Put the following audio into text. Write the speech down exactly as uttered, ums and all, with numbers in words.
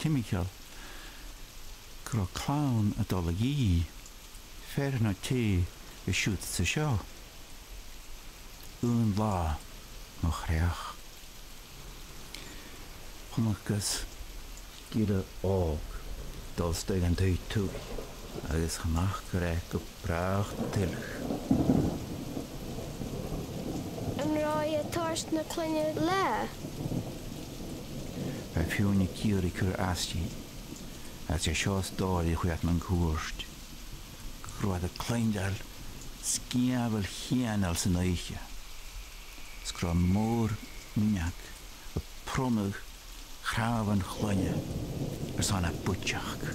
timcheall gun robh clann a' dol a dhìth, fear no tè a' siud 's a seo. Aon latha, mo chreach. Chunnacas gille òg a' dol a-staigh dhan taigh-tughaidh agus chan fhaca e gu bràth tuilleadh. An robh e a' toirt na cloinne leatha? Bha Fiona ag iarraidh cur às dhi, agus 's e seo as dòigh a chuir iad mun cuairt. Gun robh iad a' cluinntinn sgiamhail chianail san oidhche, 's gun robh mòr-mhionach a' pronnadh chnàmhan chloinne airson a buidseachd.